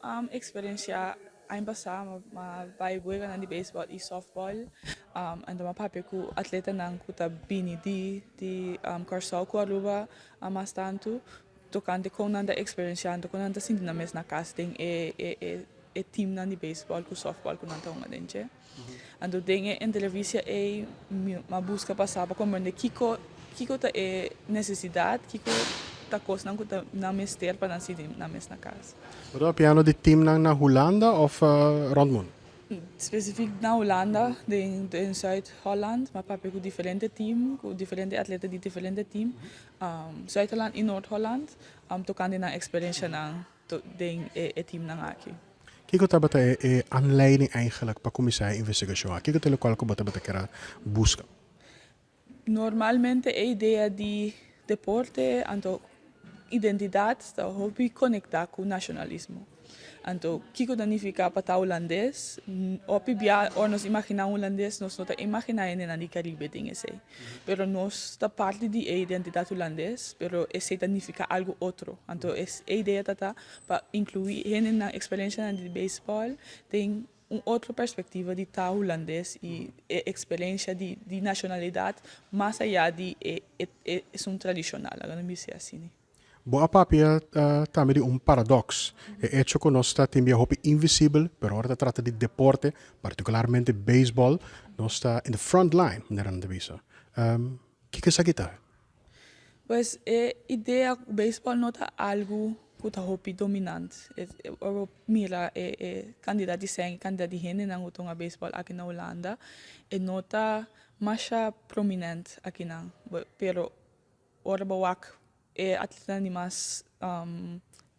a eksperensiá aña pasá, m'a bai weganan di beisbòl i sòftbòl. Anto m'a papia ku atletanan ku ta bini di di Kòrsou ku Aruba mas tantu tokante kon nan ta eksperensiá anto kon nan ta sinti nan mes na kas den e e teamnan di beisbòl ku sòftbòl ku nan ta hunga den dje. Anto den e entrevista ei mi a buska pa sa pa komprende kiko kiko ta e nesesidat, kiko ta kosnan ku ta nan mester pa nan sinti nan mes na kas. Bo ta papiando di teamnan na Hulanda òf rònt mundu? Spesifik na Hulanda, den den Zuid-Holland. Mi a papia ku diferente team, ku diferente atleta di diferente team, Zuid-Holland i Noord-Holland, tokante nan eksperenshanan den e teamnan aki. Kiko tabata e aanleiding eigenlijk pa kuminsá e investigashon aki? Kiko ta lokual ku bo tabata kier a buska? Normalmente e idea di deporte anto identidat ta hopi konektá ku nashonalismo. Anto kiko ta nifiká pa ta hulandes? Hopi bia ora nos imaginá un hulandes nos no ta imaginá hendenan di Karibe den esei. Pero nos ta parti di e identidat hulandes pero esei ta nifiká algu otro. Anto e idea ta ta pa inkluí hende nan eksperensianan di beisbòl den un otro perspektiva di ta hulandes i e eksperensia di nashonalidat mas ayá di e esun tradishonal, laga nos bisa asina. Bo a papia tambe di un paradoks, e echo ku nos ta tin bia hopi invisibel, pero ora ta trata di deporte, partikularmente beisbòl, nos ta in the front line, manera nan ta bisa. Kiko esaki ta? Pues e idea ku beisbòl no ta algu ku ta hopi dominant. Ora bo mira e kantidat di sèn, e kantidat di hendenan ku ta hunga beisbòl aki na Hulanda, e no ta masha prominent akinan. Pero ora bo wak e atletanan di mas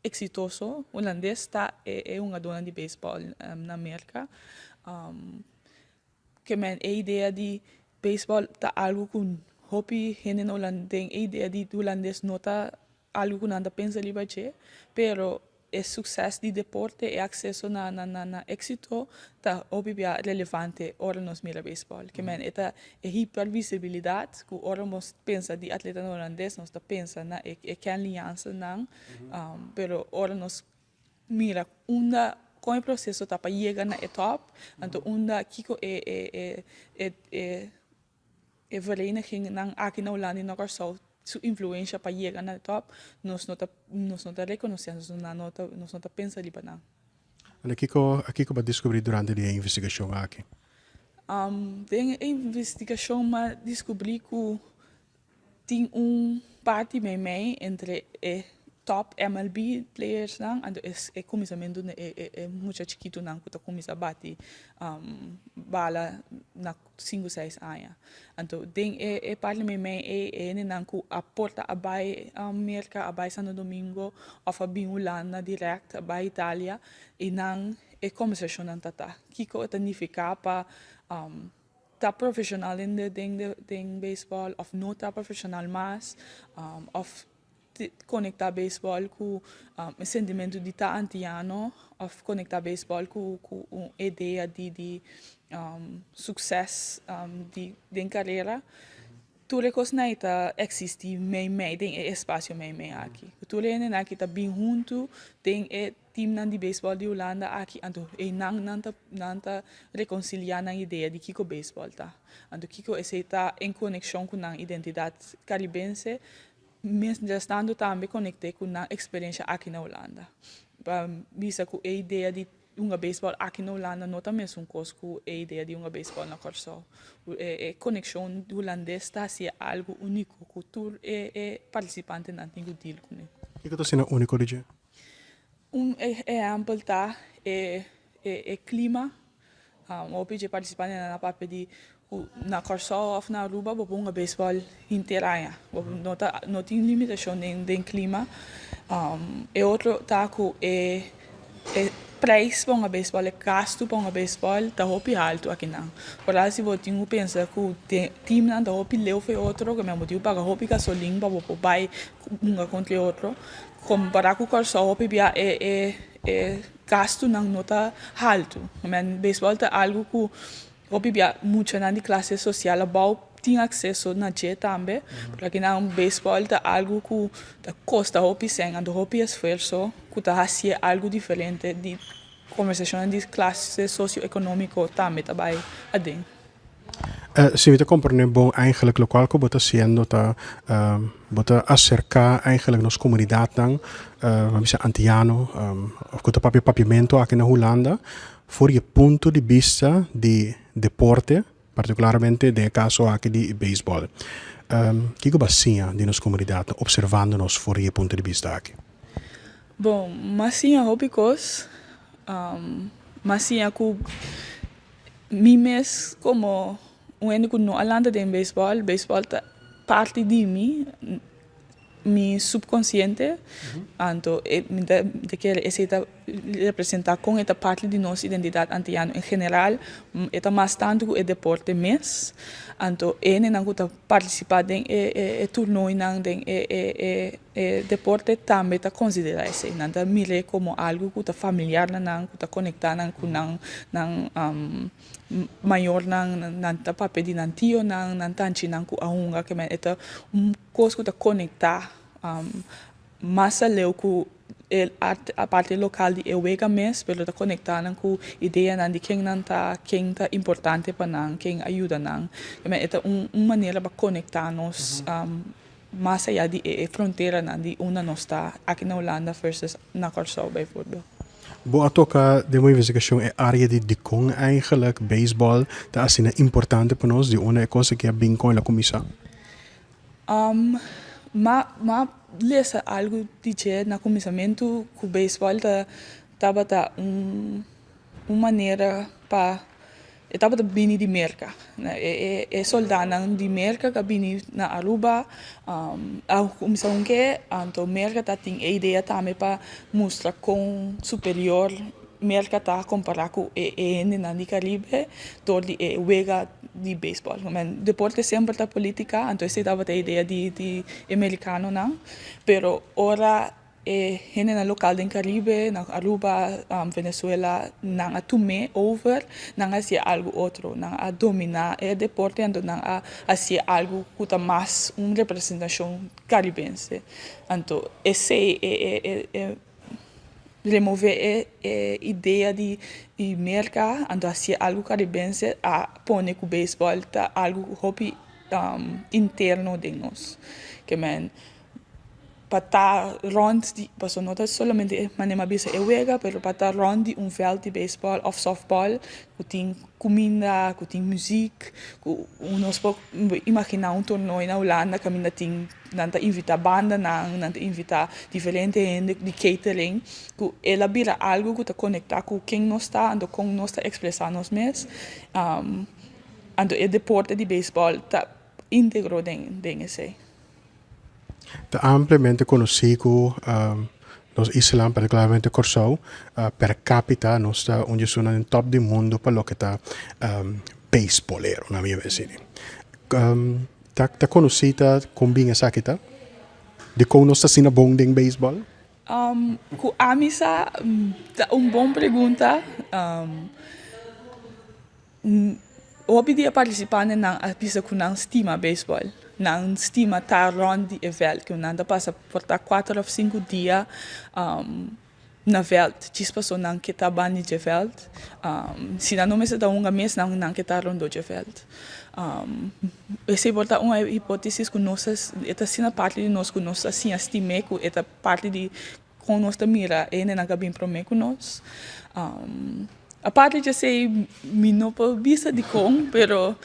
eksitoso hulandes ta e hungadónan di beisbòl na Merka. Ke men e idea di beisbòl ta algu ku hopi hende na Hulanda den e idea di hulandes no ta algu ku nan ta pensa riba dje, pero e sukses di deporte, e akseso na na éksito ta hopi bia relevante ora nos mira beisbòl. Ke men e ta e hipervisibilidat ku ora nos pensa di atletanan hulandes nos ta pensa na e Kenley Jansennan, pero ora nos mira unda kon e proseso ta pa yega na e top, anto unda kiko e e e e e e verenigingnan aki na Hulanda i na Kòrsou su influensha pa yega na e top, nos no ta nos no ta rekonosé, nos no ta nos no ta pensa riba nan. Anto kiko kiko bo a diskubrí durante di e investigashon aki? Den e investigashon mi a diskubrí ku Tin un parti meimei entre e top MLB playersnan anto e kuminsamentu di e mucha chikitunan ku ta kuminsá bati bala na sinku seis aña. Anto den e parti meimei ei e hendenan ku a por ta a bai Merka, a bai Santo Domingo òf a bin Hulanda dirèkt a bai Italia i nan e kombersashonnan ta ta kiko e ta nifiká pa ta profesional den den den beisbòl òf no ta profesional mas òf konektá beisbòl ku e sentimentu di ta antiano òf konektá beisbòl ku ku un idea di di sukses di den karera. Tur e kosnan ei ta eksistí meimei den e espasio meimei aki. Tur e hendenan aki ta bin huntu den e teamnan di beisbòl di Hulanda aki, anto einan nan ta nan ta rekonsiliá nan idea di kiko beisbòl ta. Anto kiko esei ta en konekshon ku nan identidat karibense, mientrastando tambe konekt'é ku nan eksperensha aki na Hulanda. Pa bisa ku e idea di Hunga beisbòl aki na Hulanda no ta mesun kos ku e idea di hunga beisbòl na Kòrsou. E konekshon hulandes ta hasié algu úniko ku tur e partisipantenan tin ku deal kuné. Kiko ta asina úniko di dje? Un ehèmpel ta e klima. Hopi dje partisipantenan a papia di ku na Kòrsou òf na Aruba bo por hunga beisbòl henter aña. Bo no ta no tin limitashon den klima. E otro ta ku e e preis pa hunga beisbòl, e gastu pa hunga beisbòl ta hopi haltu akinan. Por si bo tin ku pensa ku teamnan ta hopi leu for e otro, ku bo tin ku paga hopi gasolin pa bo por bai hunga kontra e otro. Kompará ku Kòrsou hopi bia e e e gastunan no ta haltu. Beisbòl ta algu ku Hopi bia muchanan di klase sosial abou tin akseso na dje tambe. Pero akinan beisbòl ta algu ku ta kosta hopi sèn, anto hopi esfuerso ku ta hasié algu diferente di kombersashonnan di klase sosioekonómiko tambe ta bai aden. Si mi ta komprendé bon, eigenlijk lokual ku bo ta hasiendo ta bo ta aserká eigenlijk nos komunidatnan, bo bisa antiano òf ku ta papia papiamentu aki na Hulanda for di e punto di bista di deporte, partikularmente den e kaso aki di beisbòl. Kiko bo a siña di nos komunidatnan opservando nos for di e punto di bista aki? Bon, mi a siña hopi kos. Mi a siña ku mi mes komo un hende ku no a lanta den beisbòl, beisbòl ta parti di mi, mi subkonsiente. Anto e mi ta mi ta kere esei ta representá kon e ta parti di nos identidat antiano en general. E ta mas tantu ku e deporte mes. Anto e hendenan ku ta partisipá den e e turnoinan, den e e e. E deporte tambe ta konsiderá esei. Nan ta mir'é komo algu ku ta familiar na nan, ku ta konektá nan ku nan nan mayornan, nan ta papia di nan tionan, nan tanchinan ku a hunga. Ke men e ta un kos ku ta konektá mas aleu ku e parti lokal di e wega mes, pero ta konektá nan ku ideanan di ken nan ta, ken ta importante pa nan, ken a yuda nan. Ke men e ta un manera pa konektá nos. Mas ayá di e fronteranan di unda nos ta aki na Hulanda versus na Kòrsou bijvoorbeeld. Bo a toka den bo investigashon e área di dikon eigenlijk beisbòl ta asina importante pa nos, di unda e kos aki a bin kon el a kuminsá? Ma ma lesa algu di dje na kuminsamentu ku beisbòl ta tabata un Un manera pa e tabata bini di Merka. E soldanan di Merka ku a bini na Aruba a kuminsá un ke, anto Merka ta tin e idea tambe pa mustra kon superior Merka ta kompará ku e hendenan di Karibe dor di e wega di beisbòl. Deporte semper ta polítika, anto esei tabata e idea di e merikanonan, pero ora E hendenan lokal den Karibe, na Aruba, Venezuela, nan a tum'é over, nan a hasié algu otro. Nan a dominá e deporte anto nan a hasié algu ku ta mas un representashon karibense. Anto esei e remové e idea di Merka anto hasié algu karibense a pone ku beisbòl ta algu hopi interno den nos. Ke men. Pa ta rond di, pasobra no ta solamente e manera mi a bisa e wega, pero pa ta rond di un veld di beisbòl òf sòftbòl ku tin kuminda, ku tin muzik, ku nos por imaginá un torneo na Hulanda kaminda tin nan ta invitá bandanan, nan ta invitá diferente hende di catering, ku el a bira algu ku ta konektá ku ken nos ta, anto kon nos ta ekspresá nos mes. Anto e deporte di beisbòl ta íntegro den esei. Ta ampliamente konosí ku nos isla, partikularmente Kòrsou, per kapita nos ta un di esunnan den tòp di mundu pa loke ta beisbolero, na mi esei. Ta konosí ta kon bin esaki ta? Dikon nos ta asina bon den beisbòl? Ku ami sa ta un bon pregunta. Hopi di e partisipantenan a bisa ku nan stima beisbòl. Nan stima ta rònt di e vèlt, ku nan ta pasa por ta kuater òf sinku dia na vèlt djis pasobra nan ke ta banda di dje vèlt. Si nan no mester ta hunga mes, nan ke ta rondó dje vèlt. Esei por ta un hipótesis ku nos ta, e ta asina parti di nos ku nos a siña stim'é ku e ta parti di Kon nos ta mira e hendenan ku a bin promé ku nos? Aparte di esei mi no por bisa dikon, pero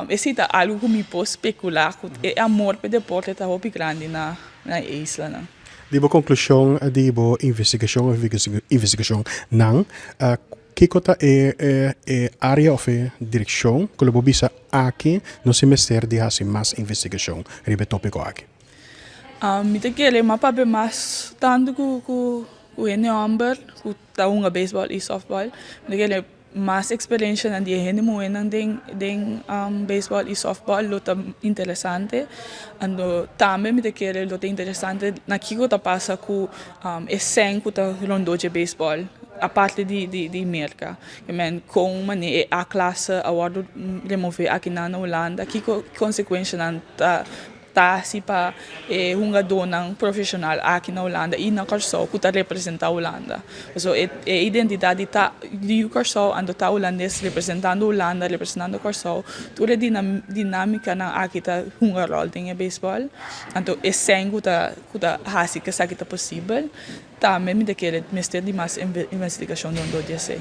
esei ta algu ku mi por spekulá ku e amor pa e deporte ta hopi grandi na e islanan. Di bo konklushon di bo investigashon òf investigashonnan, kiko ta e e área òf e direkshon ku lo bo bisa aki nos tin mester di hasi mas investigashon riba e tópiko aki? Mi ta kere mas papia mas tantu ku ku hende hòmber ku ta hunga beisbòl i sòftbòl. Mi ta kere mas eksperenshanan di e hende muhénan den den beisbòl i sòftbòl lo ta interesante. Anto tambe mi ta kere lo ta interesante na kiko ta pasa ku e sèn ku ta rondó dje beisbòl. Aparte di Merka. Ke men kon manera e A klase a wòrdu remové akinan na Hulanda, kiko konsekuenshanan ta hasi pa e hungadónan profeshonal aki na Hulanda i na Kòrsou ku ta representá Hulanda. Pasobra e identidat di ta di Kòrsou anto ta hulandes representando Hulanda, representando Kòrsou, tur e dinámikanan aki ta hunga ròl den e beisbòl. Anto e sèn ku ta hasi ku esaki ta posibel. Tambe mi ta kere mester di mas investigashon rondó di esei.